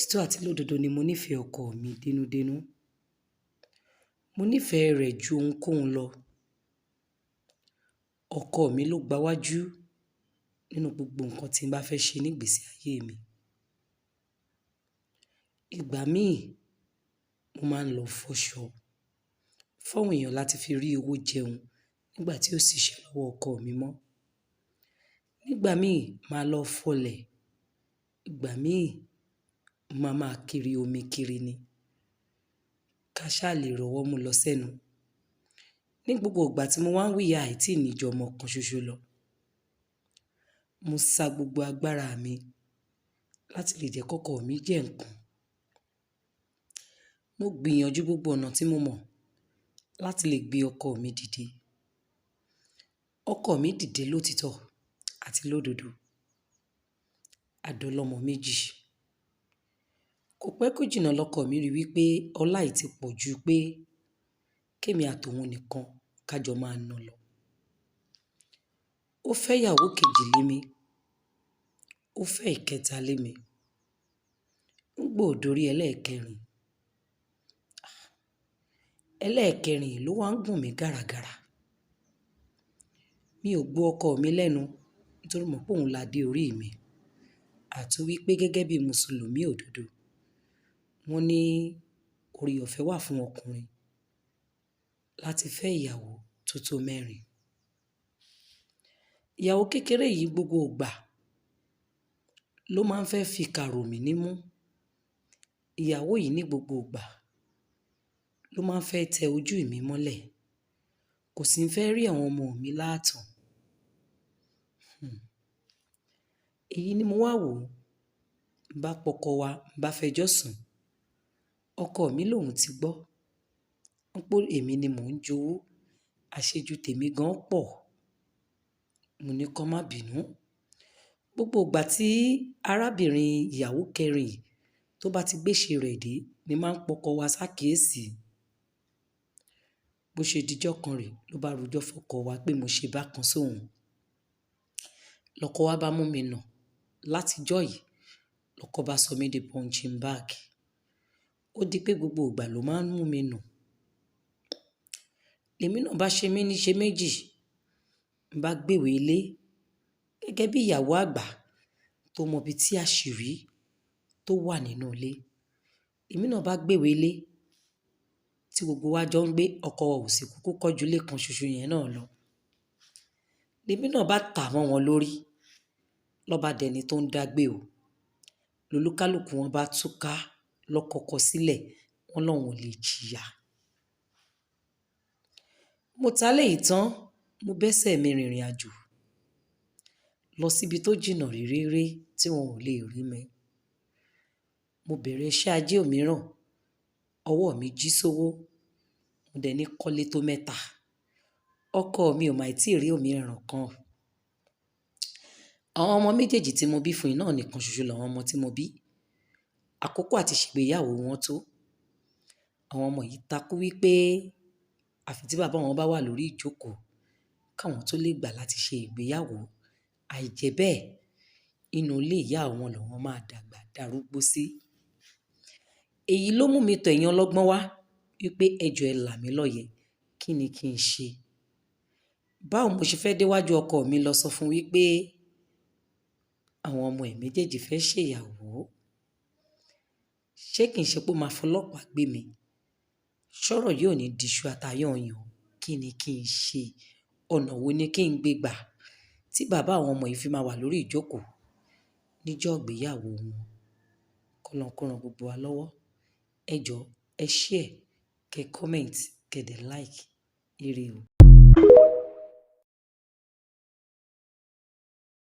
Lótìtọ́ àti lódodo ni mo nífẹ̀ẹ́ ọkọ mi dénúdénú. Mo nífẹ̀ẹ́ rẹ̀ ju ohunkóhun lọ. Ọkọ mi ló gbáwájú nínú gbogbo nǹkan tí n bá fẹ́ ṣe ní ìgbésí ayé mi. Ìgbà míì, mo máa ń lọ fọṣọ fún àwọn èèyàn láti fi rí owó jẹun nígbà tí ó sì ṣẹ́ lọ́wọ́ ọkọ mi mọ́. Nígbà míì, màá lọ fọlẹ̀. Ìgbà míì, màá máa kiri omi kiri ni. Ká ṣá lè rọwọ́ mú lọ sẹ́nu. Ní gbogbo ìgbà tí mo wá ń wí yìí, àì tí ní ju ọmọ kan ṣoṣo lọ. Mo sa gbogbo agbára mi láti lè jẹ́ kí ọkọ mi jẹ́ ǹkan. Mo gbìyànjú gbogbo ọ̀nà tí mo mọ̀ láti lè gbé ọkọ mi dìde. Ọkọ mi dìde lótìtọ́ àti lódodo. A dọlọ́mọ méjì. Kò pẹ́ kó jìnnà lọkọ mi rí wípé ọlá yìí ti pọ̀ ju pé kémi àtòun nìkan ká jọ máa ná lọ. Ó fẹ́ ìyàwó kejì lé mi. Ó fẹ́ ìkẹta lé mi. Nígbà ó dórí ẹlẹ́ẹ̀kẹrin. Ẹlẹ́ẹ̀kẹrin yìí ló wá ń gùn mí gàràgàrà. Mi ò gbọ́ ọkọ mi lẹ́nu nítorí mo mọ̀ pé òun ládé orí mi. Àti wípé gẹ́gẹ́ bí Mùsùlùmí òdodo, wọ́n ní oore ọ̀fẹ́ wà fún ọkùnrin láti fẹ́ ìyàwó tó tó mẹ́rin. Ìyàwó kékeré yìí gbogbo ìgbà ló máa ń fẹ́ fi ìkà rò mí nímú. Ìyàwó yìí ní gbogbo ìgbà ló máa ń fẹ́ tẹ ojú mi mọ́lẹ̀. Kò sì ń fẹ́ rí àwọn ọmọ mi láàtàn. Èyí ni mo wá wò. N bá pọkọ wa, n bá fẹjọ́ sùn. Ọkọ mi lòun ti gbọ́. Wípé èmi ni mò ń jowú. Àṣejù tèmi gan pọ̀. Mo ní kó má bínú. Gbogbo ìgbà tí arábìnrin ìyàwó kẹrin yìí tó bá ti gbéṣe rẹ̀ dé ni máa ń pọkọ wa sákíyèsí. Bó ṣe dijọ́ kan rè ló bá rojọ́ fọkọ wa pé mo ṣe bákan sóhun. Lọkọ wa bá mú mi nà. Láti ọjọ́ yìí, lọkọ bá sọ mí di punching bag. Ó di pé gbogbo ìgbà ló máa ń mú mi nà. Èmi náà bá ṣe mí ní ṣe méjì. N bá gbéwèé ilé gẹ́gẹ́ bí ìyàwó àgbà tó mọ ibi tí àṣírí tó wà nínú ilé. Èmi náà bá gbéwèé ilé tí gbogbo wa jọ ń gbé, ọkọ wa ò sì kúkú kọ́ ju ilé kan ṣoṣo yẹn náà lọ. Èmi náà bá tà mọ́ wọn lórí. Lọ bá dẹni tó ń dàgbé o. Lolúkálùkù wọn bá túká lọ́kọ̀ọ̀kan sílẹ̀, wọ́n lọ́hun ò lè jìyà. Mo ta léyìí tán, mo bẹ́sẹ̀ mi rìnrìn àjò lọ síbi tó jìnnà réréré tí wọn ò lè rí mi. Mo bẹ̀rẹ̀ iṣẹ́ ajé òmíràn. Ọwọ́ mi jí sówó. Mo dẹ̀ ní kọ́lé tó mẹ́ta. Ọkọ mi ò máì tí ì rí òmíràn kan. Àwọn ọmọ méjèèjì tí mo bí fún yìí náà nìkan ṣoṣo làwọn ọmọ tí mo bí. Àkókò àti ṣègbéyàwó wọn tó. Àwọn ọmọ yìí takú wípé àfi tí bàbá wọn bá wà lórí ìjókòó káwọn tó lè gbà láti ṣe ìgbéyàwó. Àìjẹ́bẹ́ẹ̀, inú ilé ìyá wọn làwọn máa dàgbà darúgbó sí. Èyí ló mú mi tọ ẹ̀yin ọlọ́gbọ́n wá wípé ẹ jọ ẹ là mí lọ́yẹ. Kí ni kí n ṣe? Báwo mo ṣe fẹ́ déwájú ọkọ mi lọ sọ fún wípé àwọn ọmọ ẹ̀ méjèèjì fẹ́ ṣe ìyàwó? Ṣé kì í ṣe pé ó máa fọlọ́pàá gbé mi? Ṣọ́rọ̀ yìí ò ní di iṣu atayányan. Kí ni kí n ṣe? Ọ̀nà wo ni kí n gbé gbà tí bàbá àwọn ọmọ yìí fi máa wà lórí ìjókòó níjọ́ ìgbéyàwó wọn? Kọ́lọ́run kó ran gbogbo wa lọ́wọ́. Ẹ jọ, ẹ share, kẹ comment, kẹ dẹ̀ like. Ire o.